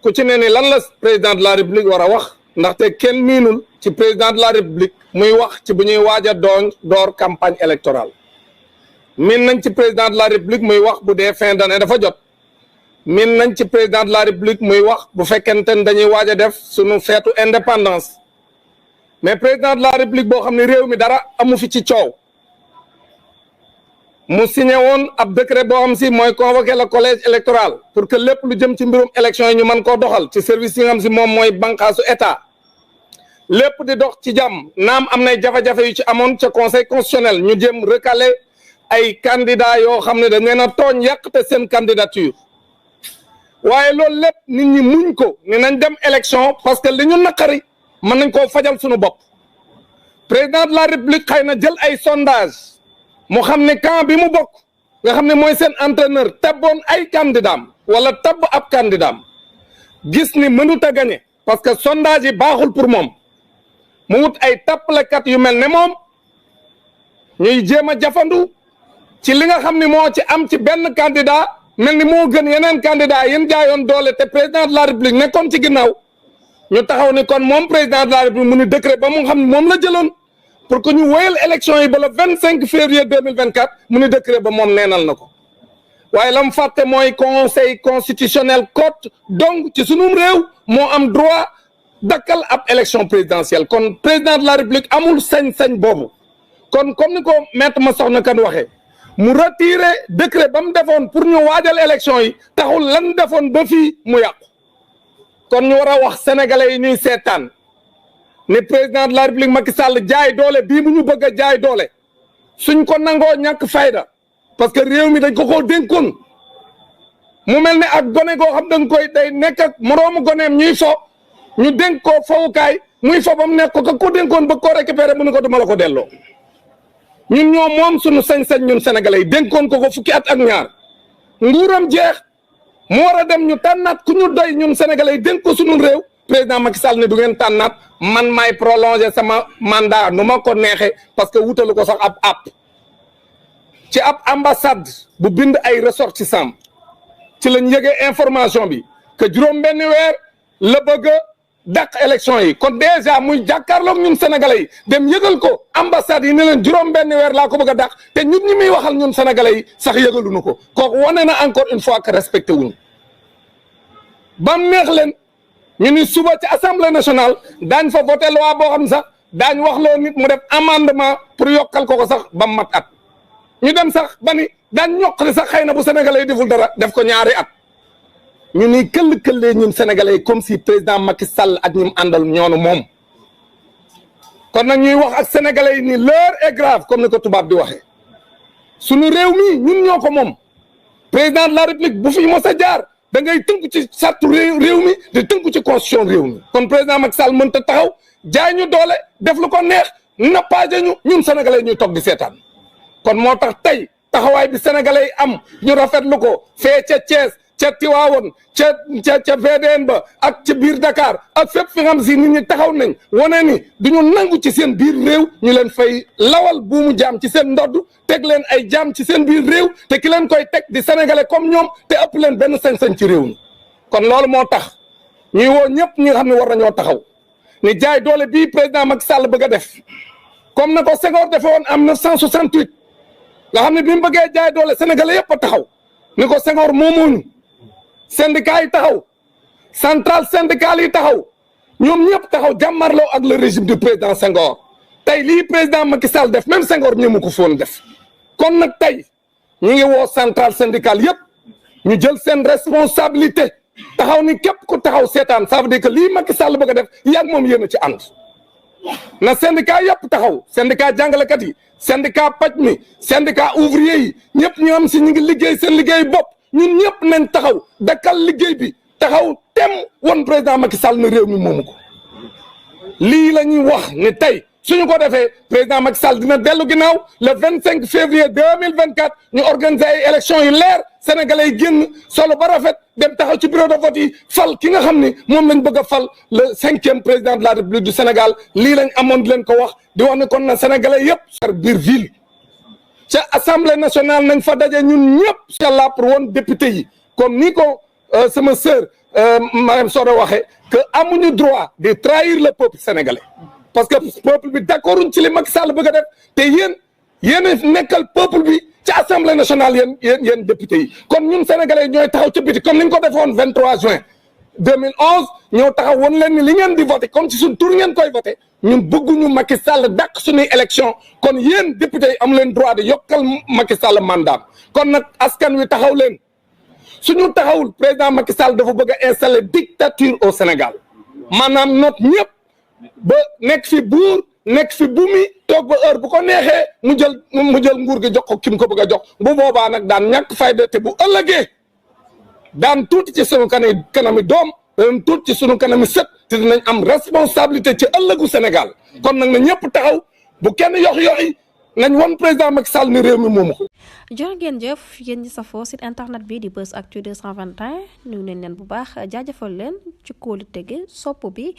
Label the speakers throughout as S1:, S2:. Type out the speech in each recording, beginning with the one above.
S1: ku ci ne ni lan la président de la république war a wax ndaxte kenn miinul ci président de la république muy wax ci bu ñuy waaj a door campagne électorale miin nañ ci président de la république muy wax bu dee fin d'année dafa jot miin nañ ci président de la république muy wax bu fekkente ne dañuy waaj a def suñu feetu indépendance mais président de la république boo xam ne réew mi dara amu fi ci coow mu signé woon ab décret boo xam si mooy convoquer le collège électoral pour que lépp lu jëm ci mbirum élection yi ñu mën koo doxal ci service yi nga xam si moom mooy bànqaasu état lépp di dox ci jàmm naam am nay jafe-jafe yu ci amoon ca conseil constitutionnel ñu jëm recaler ay candidats yoo xam ne dañ leen a tooñ yàqte seen candidature waaye loolu lépp nit ñi muñ ko ni nañ dem élection parce que li ñu naqari mën nañ koo fajal suñu bopp président de la république xëy na jël ay sondage mu xam ne camp bi mu bokk nga xam ne mooy seen entraîneur tabboon ay candidatam wala tabb ab candidatam gis ni mënut a gagné parce que sondage yi baaxul pour moom mu wut ay tappalekat yu mel ne moom ñuy jéem a jafandu ci li nga xam ne moo ci am ci benn candidat mel ni moo gën yeneen candidat yéen jaayoon doole te président de la république nekkoon ci ginnaaw ñu taxaw ni kon moom président de la république mu ni décret ba mu xam ne moom la jëloon pour que ñu wéyal élection yi ba le 25 février 2024 mu ni décret ba moom neenal na ko waaye la mu fàtte mooy conseil constitutionnel cote donc ci sunum réew moo am droit dakkal ab élection présidentielle kon président de la république amul sañ-sañ boobu kon comme ni ko maître Massokhna Kane waxee mu retiré décret ba mu defoon pour ñu waajal élection yi taxul lan defoon ba fii mu yàqu kon ñu war a wax sénégalais yi ñuy seetaan ne président de la république Macky Sall jaay doole bii mu ñu bëgg a jaay doole suñ ko nangoo ñàkk fayda parce que réew mi dañ ko koo dénkoon mu mel ne ak gone goo xam dañ koy day nekk ak moroomu goneem ñuy fo ñu dénk ko fowukaay muy fo ba mu nekk ko dénkoon ba koo récupéré mu ne ko duma la ko delloo ñun ñoo moom suñu sañ-sañ ñun sénégalais yi dénkoon ko fukki at ak ñaar nguuram jeex mu war a dem ñu tànnaat ku ñu doy ñun sénégalais yi dénk ko suñu réew président Macky Sall ne du ngeen tànnaat man maay prolonger sama mandat nu ma ko neexee parce que wutalu ko sax ab app ci ab ambassade bu bind ay ressortissants ci lañ yëgee information bi que juróom benn weer la bëgg a dàq élection yi kon déjà muy jàkkaarloog ñun sénégalais yi dem yëgal ko ambassade yi ne leen juróom benn weer laa ko bëgg a dàq te ñun ñi muy waxal ñun sénégalais yi sax yëgaluñu ko kooku wane na encore une fois que respecté wuñu bam neex leen ñu ni suba ci assemblée nationale daañ fa voté loi boo xam sax daañ wax loo nit mu def amendement pour yokkal ko sax ba mat at ñu dem sax ba ni daañ ñoqali sax xëy na bu sénégalais yi deful dara def ko ñaari at ñu ni këll-këllee ñun sénégalais yi comme si président Macky Sall ak ñum àndal ñoonu moom kon nag ñuy wax ak sénégalais yi ni l'heure est grave comme ni ko tubaab di waxee suñu réew mi ñun ñoo ko moom président de la république bu fi mos a jaar da ngay tënku ci sartu réew mi di tënku ci constitution réew mi kon président Macky Sall mënta taxaw jaay ñu doole def lu ko neex nappaaje ñu ñun sénégalais ñuy toog di seetaan kon moo tax tey taxawaay bi sénégalais yi am ñu rafetlu ko fee ca Thiès ca Tiwaawoon ca VDN ba ak ca biir Dakar ak fépp fi nga xam si nit ñi taxaw nañ wane ni duñu nangu ci seen biir réew ñu leen fay lawal buumu jaam ci seen ndodd teg leen ay jaam ci seen biir réew te ki leen koy teg di sénégalais comme ñoom te ëpp leen benn sañ-sañ ci réew mi kon loolu moo tax ñuy woo ñëpp ñi nga xam ne war nañoo taxaw ni jaay doole bii président Macky Sall bëgg a def comme na ko Senghor defe woon en 1968 nga xam ne bi mu bëggee jaay doole sénégalais yëpp a taxaw ni ko Senghor moomuñu syndicat yi taxaw centrale syndicale yi taxaw ñoom ñëpp taxaw jàmmarloo ak le régime du président Senghor tey lii président Macky Sall def même Senghor ñëmu ko foon def kon nag tey ñu ngi woo centrale syndicale yëpp ñu jël seen responsabilité taxaw ni képp ku taxaw seetaan ça veut dire que lii Macky Sall bëgg a def yàgg moom yéen a ci ànd na syndicat yëpp taxaw syndicat jàngalekat yi syndicat paj mi syndicat ouvrier yi ñëpp ñu am si ñu ngi liggéey seen liggéey bopp ñun ñëpp nañ taxaw dakkal liggéey bi taxaw tem won président Macky Sall na réew mi moomu ko lii la ñuy wax ni tey suñu ko defee président Macky Sall dina dellu ginnaaw le 25 février 2024 ñu organiser ay élections yu leer sénégalais yi génn solo ba rafet dem taxaw ci bureau de vote yi fal ki nga xam ni moom lañ bëgg a fal le 5e président de la République du Sénégal lii lañ amoon di leen ko wax di wax ne kon na sénégalais yëpp sar biir ville ca assemblée nationale nañ fa daje ñun ñëpp incha allah pour woon député yi comme ni ko sama sœur Marème Soda waxee que amuñu droit de trahir le peuple sénégalais parce que peuple bi d'accorduñ ci li Macky Sall bëgg a def te yéen a nekkal peuple bi ci assemblée nationale yéen député yi kon ñun sénégalais ñooy taxaw ci biti comme ni ñu ko defoon 23 juin 2011 ñëw taxaw woon leen ni li ngeen di voté comme ci suñ tur ngeen koy voté ñun bëgguñu Macky Sall dàq suñuy élection kon yéen député yi amu leen droit de yokkal Macky Sall mandat kon nag askan wi taxaw leen suñu taxawul président Macky Sall dafa bëgg a installer dictature au Sénégal maanaam noot ñëpp ba nekk fi buur nekk fi bumi toog ba heure bu ko neexee mu jël nguur gi jox ko ki mu ko bëgg a jox bu boobaa nag daan ñàkk fayda te bu ëllëgee daan tuuti ci sunu kanami doom daan tuuti ci sunu kanami sët te dinañ am responsabilité ci ëllëgu Sénégal kon nag na ñëpp taxaw bu kenn yox-yoxi nañ won président Macky Sall ni réew mi moomu ko.
S2: jërë ngeen jëf yéen ñi safoo site internet bi di Buzz Actu 221 nuyu nañ leen bu baax jaajëfal leen ci kóolu tege sopp bi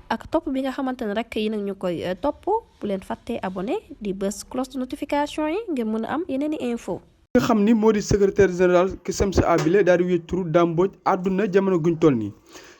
S2: ak topp bi nga xamante ne rek yi nag ñu koy topp bu leen fàttee abonné di bës cloche de notification yi ngir mën a am yeneen i info
S3: nga xam ni moo di secrétaire général CUSEMS bile daal di wéy turu Dame Mbodj àdduna jamono guñ toll nii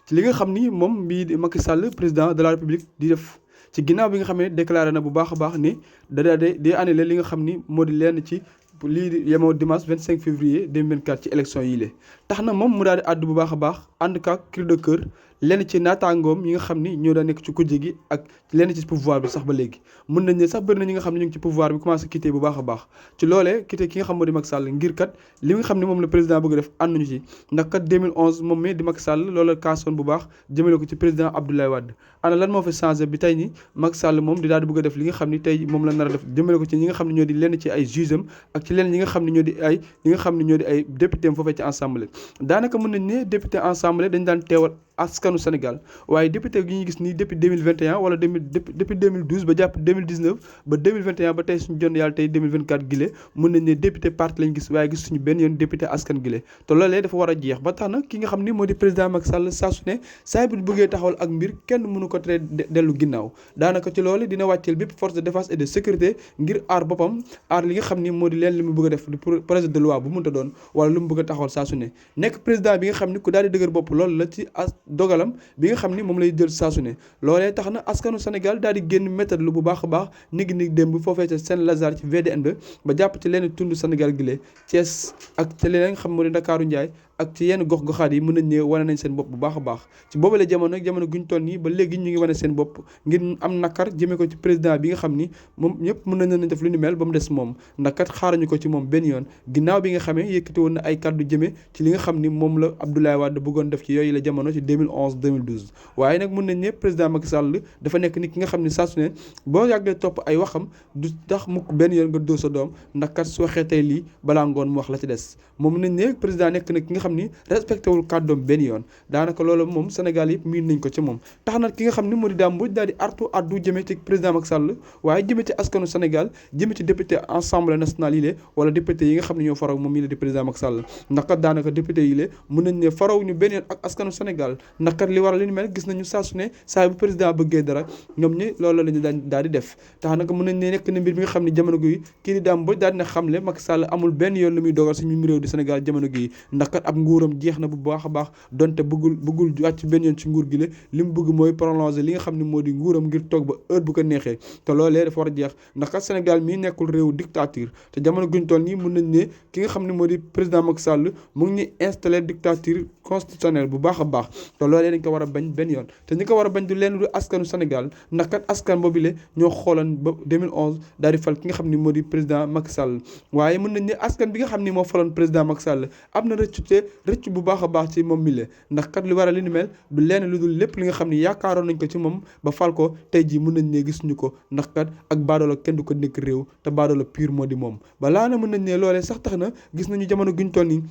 S3: ci li nga xam ni moom bii di Macky Sall président de la République di def ci ginnaaw bi nga xam ne déclaré na bu baax a baax ni day annulé li nga xam ni moo di lenn ci lii di yemoo dimanche 25 février 2024 ci élection yi la tax na moom mu daal di àddu bu baax a baax ànd kaak cri de cœur lenn ci naataangoom yi nga xam ni ñoo daa nekk ci kujje gi ak lenn ci pouvoir bi sax ba léegi mën nañ ne sax bëri na ñi nga xam ne ñu ngi ci pouvoir bi commencé quitté bu baax a baax ci loolee quitté ki nga xam moo di Macky Sall ngir kat li nga xam ne moom la président bëgg def ànduñu ci ndax kat 2011 moom mi di Macky Sall loola kaasoon bu baax jëmale ko ci président Abdoulaye Wade ana lan moo fa changé bi tey ni Macky Sall moom di daal di bëgg a def li nga xam ni tey moom la nar a def jëmale ko ci ñi nga xam ne ñoo di lenn ci ay jugeam ak ci lenn ñi nga xam ne ñoo di ay ñi nga xam ne ñoo di ay député am foofee ci assemblée daanaka mën nañ ne député assemblée dañ daan teewal askanu Sénégal waaye député gi ñu gis nii depuis 2021 wala depuis 2012 ba jàpp 2019 ba 2021 ba tey suñu jon yàlla tey 2024 gile mën nañ ne député parti lañ gis waaye gis suñu benn yoon député askan gile te loolee dafa war a jeex ba tax na ki nga xam ni moo di président Macky Sall saa su ne saa bu bëggee taxawal ak mbir kenn mënu ko tere dellu ginnaaw daanaka ci loolu dina wàcceel bépp force de défense et de sécurité ngir aar boppam aar li nga xam ni moo di leen li mu bëgg a def projet de loi bu mënta doon wala lu mu bëgg a taxawal saa su ne nekk président bi nga xam ni ku daal di dëgër bopp loolu la ci dogalam bi nga xam ni moom lay jël saa su ne loolee tax na askanu Sénégal daal di génn méthode lu bu baax a baax ni démb foofee ca Saint-Lazare ci VDN ba jàpp ci leen tund Sénégal gi lee Thiès ak ci leen nga xam moo di Ndakaaru Njaay ak ci yenn gox-goxaat yi mën nañ ne wane nañ seen bopp bu baax a baax ci boobale jamono guñ toll nii ba léegi ñu ngi wane seen bopp ngir am nakar jëmee ko ci président bi nga xam ni moom ñëpp mën nañ def lu ni mel ba mu des moom ndax kat xaaruñu ko ci moom benn yoon ginnaaw bi nga xamee yëkkati woon na ay kaddu jëmee ci li nga xam ni moom la Abdoulaye Wade bëggoon def ci yooyu la jamono ci 2011 2012 waaye nag mën nañ ne président Macky Sall dafa nekk nit ki nga xam ne saa su ne boo yàggee topp ay waxam du tax mukk benn yoon nga dóor sa doom ndax kat su waxee tey lii balaa ngoon mu wax la ci des moom nañ ne président nekk na ki nga xam ni respecté wul kàddoom benn yoon daanaka loolu moom Sénégal yëpp miin nañ ko ci moom tax na ki nga xam ne moo di Dame Mbodj daal di artu addu jëmee ci président Macky Sall waaye jëmee ci askanu Sénégal jëmee ci député assemblée nationale yi lée wala député yi nga xam ne ñoo faraw moom yi la di président Macky Sall ndax kat daanaka député yi lée mën nañ ne faraw ñu benn yoon ak askanu Sénégal ndax kat li waral li ni mel gis nañu saa su ne saa bu président bëggee dara ñoom ñi loolu lañu daal di def tax naka mën nañ ne nekk na mbir mi nga xam ne jamono gi kii di Dame Mbodj daal dina xamle Macky Sall amul benn yoon lu muy dogal suñu réew di Sénégal jamono gi ndax kat ab nguuram jeex na bu baax a baax donte bëggul wàcc benn yoon ci nguur gi la li mu bëgg mooy prolonger li nga xam ne moo di nguuram ngir toog ba heure bu ko neexee te loolee dafa war a jeex ndax kat Sénégal mii nekkul réew dictature te jamono guñ toll nii mën nañ ne ki nga xam ne moo di président Macky Sall mu ngi ñuy installé dictature constitutionnelle bu baax a baax te loolee dañ ko war a bañ benn yoon te ñi ko war a bañ du leen du askanu Sénégal ndax kat askan boobu le ñoo xooloon ba 2011 daal di fal ki nga xam ne moo di président Macky Sall waaye mën nañ ne askan bi nga xam ne moo faloon président Macky Sall am na rëcc bu baax a baax ci moom mi le ndax kat li waral li ni mel du lenn lu dul lépp li nga xam ne yaakaaroon nañ ko ci moom ba fal ko tey jii mën nañ ne gis ñu ko ndax kat ak baadoola kenn du ko nekk réew te baadoola pur moo di moom balaa na mën nañ ne loolee sax tax na gis nañu jamono guñ toll nii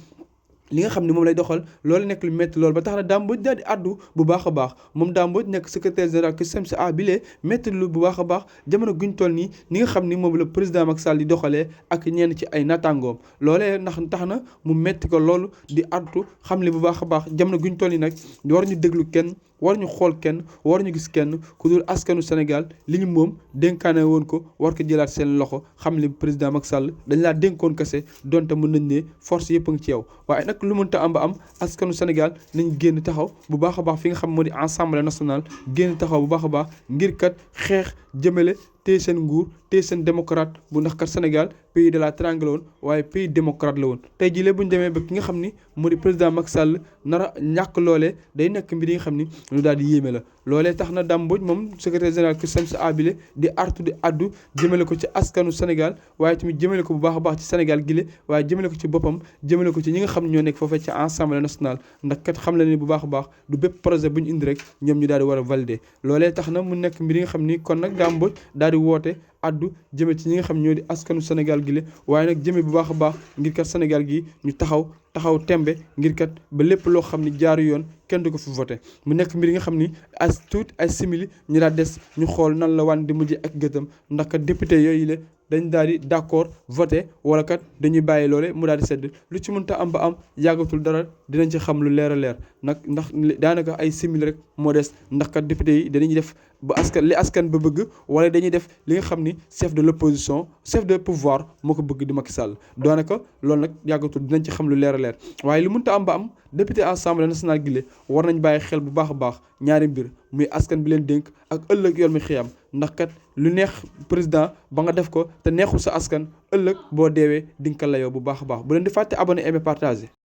S3: li nga xam ne moom lay doxal loolu nekk lu métti loolu ba tax na Dame Mbodj daal di addu bu baax a baax moom Dame Mbodj nekk secrétaire général CUSEMS bile métti lu bu baax a baax jamono guñ toll nii ni nga xam ni moom la président Macky Sall di doxalee ak ñenn ci ay nattaangoom loolee ndax tax na mu métti ko loolu di addu xam li bu baax a baax jamono guñ toll nii nag war ñu déglu kenn war ñu xool kenn war ñu gis kenn ku dul askanu Sénégal li ñu moom dénkaane woon ko war ko jëlaat seen loxo xam li président Macky Sall dañ laa dénkoon kese donte mën nañ ne force yëpp a ngi ci yow waaye nag nag lu mënta am ba am askanu Sénégal nañ génn taxaw bu baax a baax fi nga xam moo di Assemblée nationale génn taxaw bu baax a baax ngir kat xeex jëmale téye seen nguur téye seen démocrate bu ndax kat Sénégal pays de la triangle la woon waaye pays démocrate la woon tey jii bu ñu demee ba ki nga xam ni moo di président Macky Sall nar a ñàkk loolee day nekk mbir yi nga xam ni lu daal di yéeme la loolee tax na Dame Mbodj moom secrétaire général CUSEMS abile di artu di addu jëmale ko ci askanu Sénégal waaye tamit jëmale ko bu baax a baax ci Sénégal gile waaye jëmale ko ci boppam jëmale ko ci ñi nga xam ñoo nekk foofee ci Assemblée nationale ndax kat xam la ne bu baax a baax du bépp projet bu ñu indi rek ñoom ñu daal di war a valider loolee tax na mu nekk mbir yi nga xam ni kon nag Dame Mbodj daal di woote addu jëme ci ñi nga xam ñoo di askanu Sénégal gi la waaye nag jëme bu baax a baax ngir kat Sénégal gi ñu taxaw tembe ngir kat ba lépp loo xam ni jaaru yoon kenn du ko fi voté mu nekk mbir yi nga xam ni as tuut ay simili ñu daal des ñu xool nan la wan di mujj ak gëtam ndax kat député yooyu la dañ daal di d'accord voté wala kat dañuy bàyyi loole mu daal di sedd lu ci mënta am ba am yàggatul dara dinañ ci xam lu leer a leer nag ndax daanaka ay simili rek moo des ndax kat député yi danañuy def ba askan ba bëgg wala dañuy def li nga xam ni chef de l'opposition chef de pouvoir moo ko bëgg di Macky Sall daanaka loolu nag yàggatul dinañ ci xam lu leer a leer waaye lu mënta am ba am député Assemblée nationale gi war nañ bàyyi xel bu baax a baax ñaari mbir muy askan bi leen dénk ak ëllëg yoon mi xiyam ndax kat lu neex président ba nga def ko te neexul sa askan ëllëg boo deewee di nga ko layoo bu baax a baax bu leen di fàtte abonné aimé partager